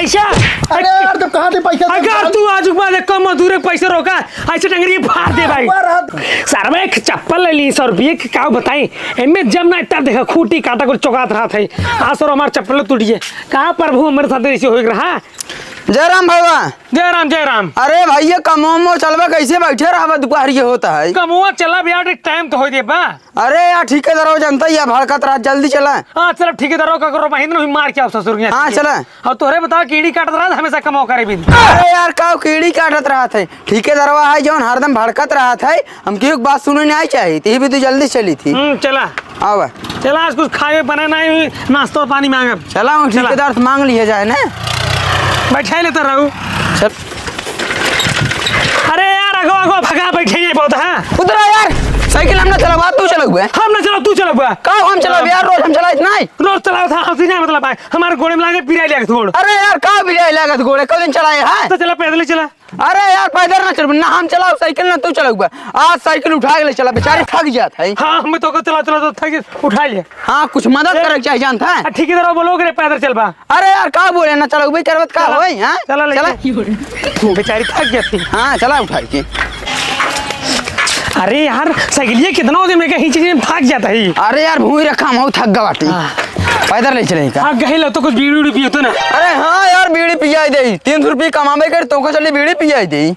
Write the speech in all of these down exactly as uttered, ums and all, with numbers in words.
पैसा। अरे यार, तो कहाँ थे पैसा? अगर तू आज के बाद एक कम मजदूर के पैसे रोका, ऐसे टंगरी फाड़ दे भाई। ऊपर हाथ। सर, मैं एक चप्पल ले ली, सौ रुपये की, का बताई? एमे जब ना इतना देखा, खूंटी काटा कुल चौकात रहा था। आज सर, हमार चप्पल टूट गए। कहाँ प्रभु हमारे साथ ऐसे हो रहा? जय राम भैया। जय राम, जय राम। अरे भैया, कमो उमो चलबा, कैसे बैठे रहबा, दुपहर ये होता है। कमवा चला भैया, एक टाइम तो हो दे बा। अरे यार, ठेकेदार हो, जनता ही है, भड़कत रहा, जल्दी चला। हाँ, चला, ठेकेदार हो, का करो, महीने में मार के आओ ससुर के यहाँ हाँ, से। चला। और तोहरे बताओ, कीड़ी काटत रहा, हमेशा कमाओ करे भी। अरे यार, का कीड़ी काटत रहा था? ठेकेदारवा है, जौन हरदम भड़कत रहा था, हम केहू के बात सुने नहीं आई चाही, ती भी तू जल्दी चली थी। हम्म, चला। आवा। चला, आज कुछ खाए बने नहीं हुई, नाश्ता और पानी मांगब। चला, हम चला। ठेकेदार से मांग लिया जाए ना। बैठा लेता रहू। चल। अरे यार, अगो, अगो, भगा, बैठे नहीं बहुत, हाँ। उधर आ यार, साइकिल हम ना चलावा, तू चलाऊ बे। हम ना चलाओ, तू चलाऊ बे। का हम चलाओ यार, रोज हम चलाइत नहीं। रोज चलाओ था, हमसे नहीं मतलब है। हमारे गोड़े में लागे, पिराई लागे गोड़। अरे यार, का पिराई लागत गोड़े, कौन दिन चलाए है? तो चला, पैदल ही चला। अरे यार, पैदल ना चलबे, ना हम चलाओ साइकिल, ना तू चलाऊ बे। आज साइकिल उठा के ले चला, बेचारी थक जात है। हाँ, हम तो को चला, चला, तो थक जात, उठा ले। हाँ, कुछ मदद चल। करे के चाही, जानता है? आ, ठेकेदार बोलो, करे पैदल चलबा। अरे यार, का बोले ना, चलाऊ बे, करबत का चला। होई, हाँ? चला, लेके। चला। बेचारी थक जाती। हाँ, चला उठा के। अरे यार, साइकिलिया कितना हो दे, मैं कहीं चीज में थक जाता है। अरे यार, भूमि रखा, हम थक गवा बाटी। हाँ। पैदल ले चले का? हाँ, गही लो तो कुछ बीड़ी उड़ी पियो तो ना। अरे हाँ यार, बीड़ी पियाई दे। तीन सौ रुपये कमाबे कर, तोका चली बीड़ी पियाई दे।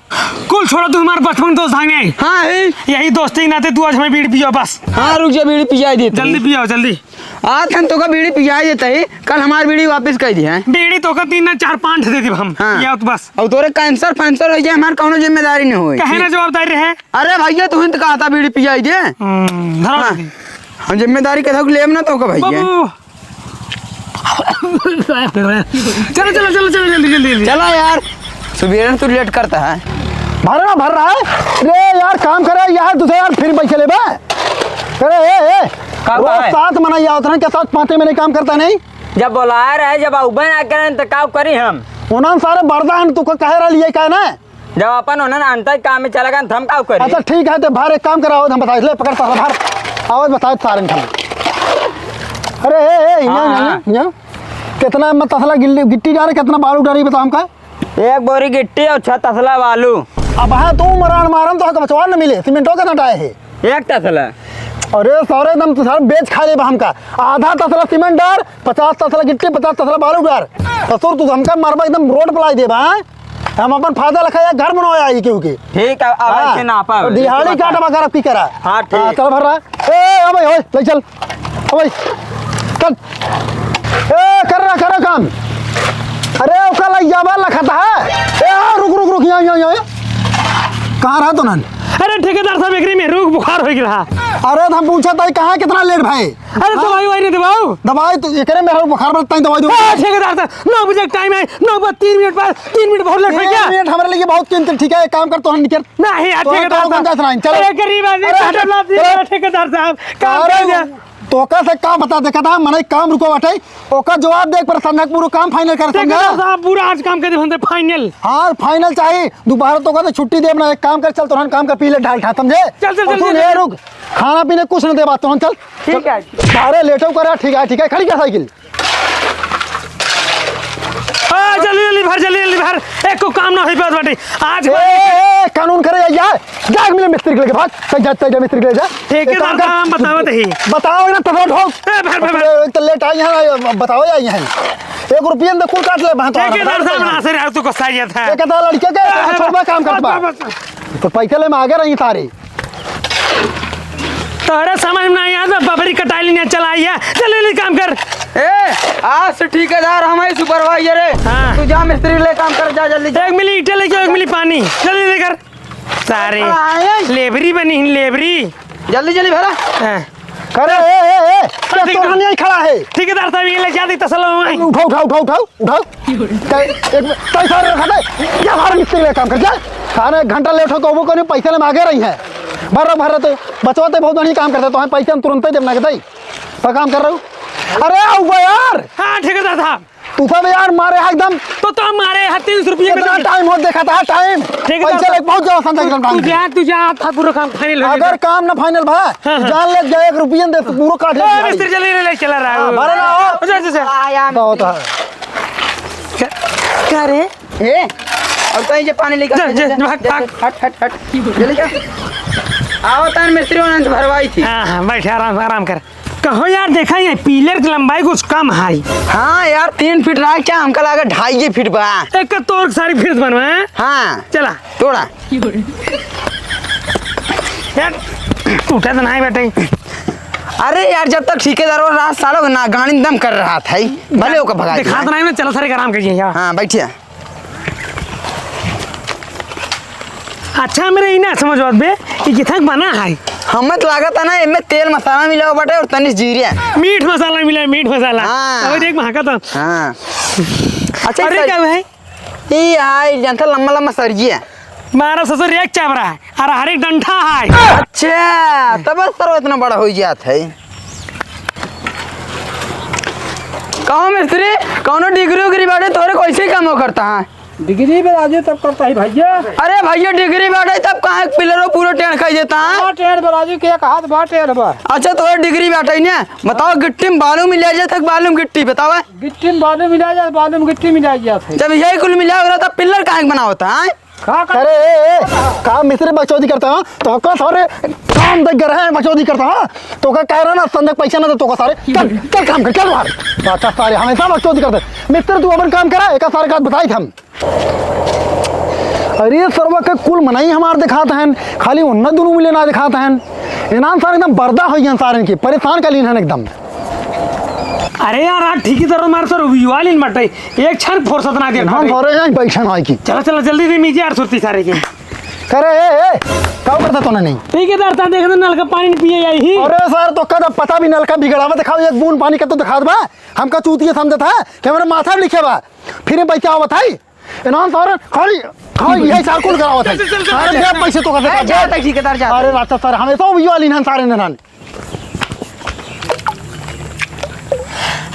कुल छोड़ो, तू हमारे बचपन दोस्त है नहीं? हाँ, है। यही दोस्ती के नाते तू आज हमें बीड़ी पियो बस। हाँ, रुक जा, बीड़ी पियाई देते। जल्दी पियो, जल्दी। आज हम तोका बीड़ी पियाई देते ही, कल हमार बीड़ी वापस कर दी है। बीड़ी तोका तीन ना चार पाँच दे दी हम। हाँ। ये तो बस। और तोरे कैंसर फैंसर हो जाए, हमार कौनो जिम्मेदारी नहीं होई। कहे ना जवाबदारी रहे। अरे भैया, तू ही तो कहा था बीड़ी पियाई दे। हम्म, धरा हाँ। दे। हम जिम्मेदारी के थोक लेब ना तोका भैया। बाबू। चलो, चलो, चलो, चलो, जल्दी, जल्दी, जल्दी। चला यार, सुबेरे तू लेट करता है। भरना भर रहा है। अरे यार, काम करे यार, दूसरे यार फिर पैसे लेबे। अरे, ए, ए, का रोज बा है? सात मना आवत रहन, क्या सात पाँचे में नहीं काम करता नहीं? जब बोलाए रहे, जब अउबे ना करें, तो का करी हम? उन्हन सारे बरदा हन, तू को कहे रह लिए का ना? जब अपन उन्हन अंतर काम में चला गए, तो हम का करी? अच्छा, ठीक है, तो बाहर एक काम कराओ, हम बताए, ले, पकड़ तसला बाहर। आवाज बताए सारे हम। अरे, ए, ए, यहाँ, हाँ, यहाँ, हाँ। यहाँ। कितना में तसला गिल्ली, गिट्टी डाले, कितना बालू डाले, बताओ हमका। एक बोरी गिट्टी और छह तसला बालू। अब हाँ, तू मरान मारन तो हक बचवा न मिले, सीमेंटो के ना डाए है। एक तसला। अरे सारे एकदम तो सारे बेच खा लेबा हमका। आधा तसला सीमेंट डार, पचास तसला गिट्टी, पचास तसला बालू डार। ससुर तू हमका मारबा एकदम रोड पर लाई देबा, हाँ? हम अपन फायदा लखा या घर बनवाया आई क्योंकि। ठीक है, अब हाँ। ऐसे ना पावे। तो दिहाड़ी काटबा कर अब की करा। हाँ, ठीक। हाँ, चल भर रहा। ए, अब भाई, ओए, ले चल। ओ भाई, चल। ए, कर रहा, कर रहा काम। अरे, ओका लग जाबा लखत है। ए, आ, रुक, रुक, रुक, यहाँ, यहाँ, यहाँ। कहाँ रहा तो नन? अरे, ठेकेदार साहब, एकरी में रुक, बुखार हो गया। अरे, तो हम पूछा था, कहाँ कितना लेट भाई? अरे, हाँ? दवाई वाई नहीं दबाओ। दवाई तो एकरे में बुखार बढ़ता है, दवाई दो। ए, ठेकेदार साहब, नौ बजे टाइम है, नौ बजे तीन मिनट बाद, तीन मिनट बहुत लेट हो गया। तीन मिनट हमारे लिए बहुत कीमती, ठीक है, एक काम कर, तो हम निकल। नहीं यार, तो ठेकेदार कौन साहब। जात रहा है? चलो। अरे, गरीब आदमी, अरे, चलो, चलो, चलो। ठेकेदार साहब, काम अरे, कर दे। तोका से का बता, देखा था, मने काम रुको बाटे, ओका जवाब देख पर संजय पूरा काम final कर ठेकेदार संजय। साहब, पूरा आज काम कर दे, final। हाँ, final चाहिए, दोपहर तोका से छुट्टी देब ना, एक काम कर, चल, तोहन काम कर, पी ले, ढाल ठा, समझे? चल, चल, और चल, सुन, चल, ए, चल। रुक, खाना पीने कुछ न देबा, तोहन चल। ठीक है। अरे, लेटो करा, ठीक है, ठीक है, खड़ी कर साइकिल। आ, जल्दी, जल्दी भर, जल्दी, जल्दी भर। एको काम ना होई पावत बाटे। आज ए, ए, ए, कानून करे या, जा, मिले मिस्त्री के लेके भाग। तै जा, तै जा मिस्त्री के ले जा। ठेकेदार एक काम कर, साहब, बतावत ही। बताओ ना, तब ढोक। ए, भर, भर, भर। ए, तो लेट आई यहाँ, बताओ या यहाँ। एक रुपया में कुल काट ले, बहन, तो ठेकेदार साहब, ना से रहा, तू गुस्सा गया था। एक तो लड़के के, ए, छोड़बा काम करत बा। बस, बस, बस। तो पैसे ले में आगे रही सारे। तोहरे समझ में नहीं आता, बबरी कटाई लेने चला आइया। चल, ले, ले, काम कर। ए, आज से ठेकेदार हम ही supervisor है। हाँ। तू जा मिस्त्री ले काम कर, जा जल्दी जा। एक मिली ईंटे लेके, एक मिली पानी। जल्दी लेकर। सारे अरे, आए। लेबरी बनी, लेबरी। जल्दी, जल्दी भरा। हाँ। करे, ए, ए, ए, क्या ठीक है। तोहन नहीं खड़ा है? ठेकेदार साहब, ये ले जा दी तसला में। उठाओ, उठाओ, उठाओ, उठाओ। उठाओ। तै, एक, तै सारे रखा दे। जा बाहर मिस्त्री ले काम कर, जा। खाना एक घंटा लेट हो तो वो कोनी पैसे ले मांगे रही है। भर रहा, भर रहा तो बचवा ते बहुत बढ़िया काम करते, तो हम पैसे हम तुरंत ही देब ना के दई। पर काम कर रहा हूँ। अरे आओ यार। हाँ, ठेकेदार साहब। तू सब यार मारे है एकदम। तो, तो मारे है तीन सौ रुपये में कितना तो टाइम हो देखा था टाइम। ठेकेदार पैसे साहब। ले बहुत ज्यादा संजय एकदम तू, तू टाइम। जा, तू जा, था पूरा काम final हो अगर गया। काम ना final भा, हाँ, हाँ। जान ले जाए एक रुपया दे, पूरा काट ले ए, भाई। मिस्त्री जल्दी ले, ले चला रहा है। हाँ, भरे ना हो। जा, जा, जा। आया बताओ तो है। क्या? का रे? ए, अब तो ये पानी लेकर जा, जा, जा, जा, भाग, जा, भाग। हट, हट, हट। जल्दी जा। आओ, तान मिस्त्री होने तो भरवाई थी। हाँ, हाँ, बैठ, आराम, आराम कर। कहो यार, देखा ये पिलर की लंबाई कुछ कम है। हाँ यार, तीन फीट रहा क्या? हमका लगा ढाई फीट बा। एक का तोड़ सारी फिर बनवा है। हाँ। चला। तोड़ा। यार, टूटा तो नहीं बेटे। अरे यार, जब तक ठेकेदार रहा, सालों ना गाड़ी दम कर रहा था, भले ओका भगा दिखात दिया। नहीं ना, चलो सारे आराम करिए यार। हाँ, बैठिए। अच्छा, मेरे ई ना समझ आवत बे, ई किथक बना है? हमें तो लागत है ना, एमे तेल मसाला मिला बाटे और तनिस जीरे। मीठ मसाला मिला है, मीठ मसाला। हाँ। अब देख, महका तो। हाँ। अच्छा, अरे, सर, का भाई? ई आई, जनता लंबा लंबा सरिया। मारा ससुर एक चाबरा, और हर एक डंठा है। अच्छा, तब सर इतना बड़ा हो जात है। कहो मिस्त्री, कौनो डिग्री उग्री बाटे तोरे, कैसे काम हो करता है? डिग्री बे राजू तब करता ही भैया। अरे भैया, डिग्री बाटे तब काहे पिलरो पूरा टेढ़ कर देता है? हाँ, टेढ़ बे राजू, के एक हाथ बा टेढ़ बा। अच्छा, तोरे डिग्री बाटे ने, बताओ गिट्टी में बालू मिला जाए तक बालू में गिट्टी बताओ। गिट्टी में बालू मिला जाए, बालू में गिट्टी मिला जाए थे। जब यही कुल मिला हो रहा तब पिलर काहे के बनावता है? का कर- अरे ए, ए, का मिस्त्री बकचोदी करता है? तो का सारे काम देख कर है बकचोदी करता है? तो का कह रहा ना संजय पैसा ना दे तो का सारे चल, चल काम कर, चल बाहर। अच्छा सारे हमेशा बकचोदी करते। मिस्त्री तू अपन काम करा, एक सारे का बताई हम। अरे सरवा के कुल मनई हमार दिखात हन, खाली उन्ना दुनू मिले ना दिखात हन। इनान सारे एकदम बर्दा हो गए सारे इनकी, परेशान कर लीन हन एकदम। अरे यार, आज ठीक ही तरह मार सर विवालिन बटे, एक क्षण फुर्सत ना दे इनान बटे। सारे यहाँ बैठन है की। चला, चला, जल्दी दे मीजिए यार सुरती सारे के। करे ए, ए, का करता तोने नहीं? ठीक है, दरता देख दे, नलका पानी नहीं पिए आई ही। अरे सर, तो कदा पता भी नलका बिगड़ावा दिखाओ, एक बूंद पानी का तो दिखात बा। हमका चूतिया समझत है कि हमारे माथा में लिखे बा। फिर ये बैठा हुआ था ही। इनान सारे खाली, खाली यही सार कुल करावत है। चल, चल, चल, सारे चल, दे चल। पैसे तो कहते ए, जाता है ठेकेदार, जाता है। अरे रास्ता सारे हमें तो भी वाली इन्हन सारे इन्हन।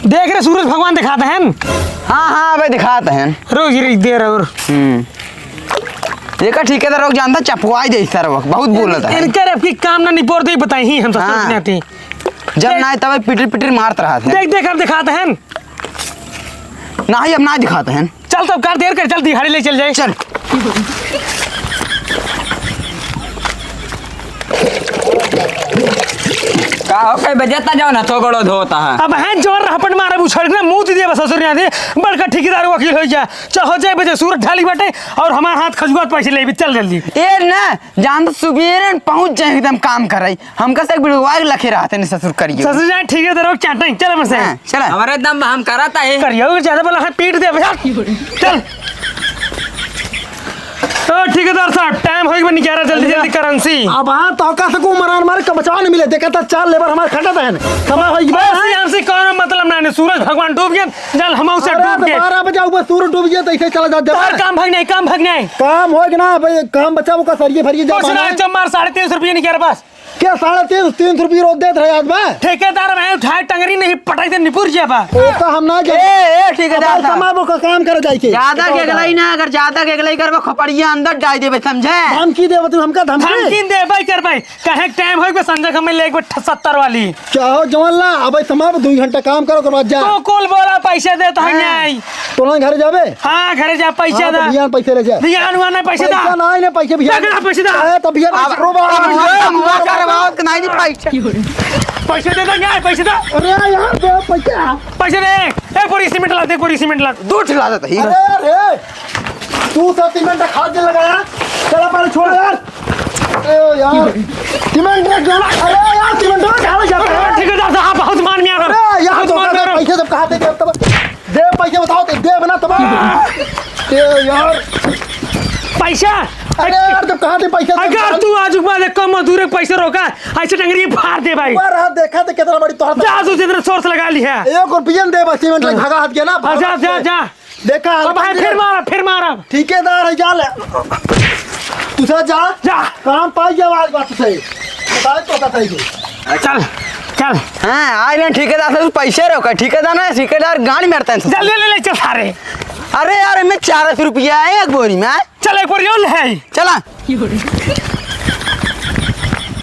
देख रे सूरज भगवान दिखाते हैं। हाँ, हाँ, अबे दिखाते हैं। रोज रे दे रहे और। हम्म। देखा ठेकेदार लोग जानता चपवाई दे सर वक्त, बहुत बोलता है। इनकर अब की काम ना निपोर दे बताई ही हम तो हाँ। सोचने आती। जब ना तब पिटर पिटर मारत रहत है। देख, देख, अब दिखाते हैं। नाही, अब ना दिखाते हैं। चल तब का देर कर, चल दिहाड़ी ले चल जाए। चल। का हो, कई बजे ता जाओ ना, तो गड़ो धोता है। अब हैं जोर रहपट मारे, उछड़ के मुंह दे दिया बस ससुर यहाँ से, बड़का ठेकेदार वकील हो जा। चल हो जाए बजे सूरत ढाली बाटे और हमार हाथ खजुआत पैसे ले भी, चल जल्दी। ए ना, जान तो सुबेरे न पहुंच जाए एकदम काम करे। हमका से एक बिड़वा के लखे रहते ने ससुर करियो। ससुर जाए ठीक है, तेरे को चाटे, चल हमसे। हाँ, चल। हमारे दम हम कराता है। करियो, ज्यादा बोला है, पीट दे भैया। चल। ओ ठेकेदार साहब, टाइम होई बनी ग्यारह, जल्दी, जल्दी करेंसी। अब हाँ, तो का सकू मरान मारे कबचा नहीं मिले, देखा था चार लेबर हमारे खटा था है। समय होई बस बा। हमसे कौनो मतलब ना है, सूरज भगवान डूब गए, चल हम उसे अरे, डूब तो गए। बारह बजे ऊपर सूरज डूब गया तो ऐसे चला जाता है। काम भाग नहीं, काम भाग नहीं। काम होई कि ना भाई, काम बचा वो का सरिये भरिये जा कुछ ना, बहाना है। चमार साढ़े तीन सौ रुपये नहीं कह रहा बस। क्या साढ़े तीन, तीन सौ रुपये रोज देत रहे आज बा? ठेकेदार मैं उठाए टंगरी नहीं पटाई दे निपुर जिया बा। ओ का हम ना जाए। ए, ए, ठेकेदार अब साहब। समाज वो का काम करे जाए के। ज्यादा गेगलाई ना, अगर ज्यादा गेगलाई करबा खोपड़िया अंदर डाल देबे, समझे? धमकी देबे तू हमका धमकी? धमकी देबे करबे। कहे टाइम होई बे संजय हमें लेके बैठ सत्तर वाली। चाहो जवन ला, अबे समाप, दुई घंटा काम करो, ओकर बाद जा। तो कुल बोला पैसे दे तो हाँ। नहीं। तोला घरे जाबे? हाँ, घरे जा, पैसे हाँ, तो दा। भैया पैसे ले जा। भैया, अनुमान नहीं, पैसे दा। पैसा ना, नहीं, पैसे भैया। ना, ना, पैसे दा। अरे, तो भैया, अब, रो बा, अब, रो बा, अब, रो बा। कर, अब, नहीं, नहीं, पैसे। पैसे दे दो, नहीं, पैसे दा। अरे यार, दे पैसा। पैसे दे। एक बोरी सीमेंट ला, दे, एक बोरी सीमेंट ला। दो ठिला देता ही। अरे, अरे। तू सब सीमेंट खा के लगाया। चला पहले छोड़ यार। अरे यार। सीमेंट रख दो ना। अरे यार, सीमेंट रख, ढाला जाता है। ठेकेदार साहब, बहुत मान में आ रहा। अरे यार, बहुत तो मान में आ रहा। पैसे सब कहाँ से दे तब? दे पैसे बताओ, दे, दे बना तब। ए यार। पैसा? अरे यार, तब कहाँ से पैसे दे? अगर तू आज के बाद एक कम मजदूर के पैसे रोका, ऐसे टंगरी फाड़ दे भाई। ऊपर हाथ देखा तो कितना बड़ी तोहर जा, तू जितना सोर्स लगा ली है। एक रुपया दे बस, सीमेंट लग भागा हाथ गया ना। हाँ, जा, जा, जा। देखा, अब भाई, फिर मारा, फिर मारा। ठेकेदार है, जा ले। तू जा, जा। जा। काम पाई गया आज बात सही। बताए तो का सही है। चल, चल। हाँ, आज ना ठेकेदार से पैसे रोका, ठेकेदार ना, ठेकेदार गाड़ी मारता है। जल्दी ले, ले, चल सारे। अरे यार, इनमें चार सौ रुपया है एक बोरी में। चल, एक बोरी और ले। चला।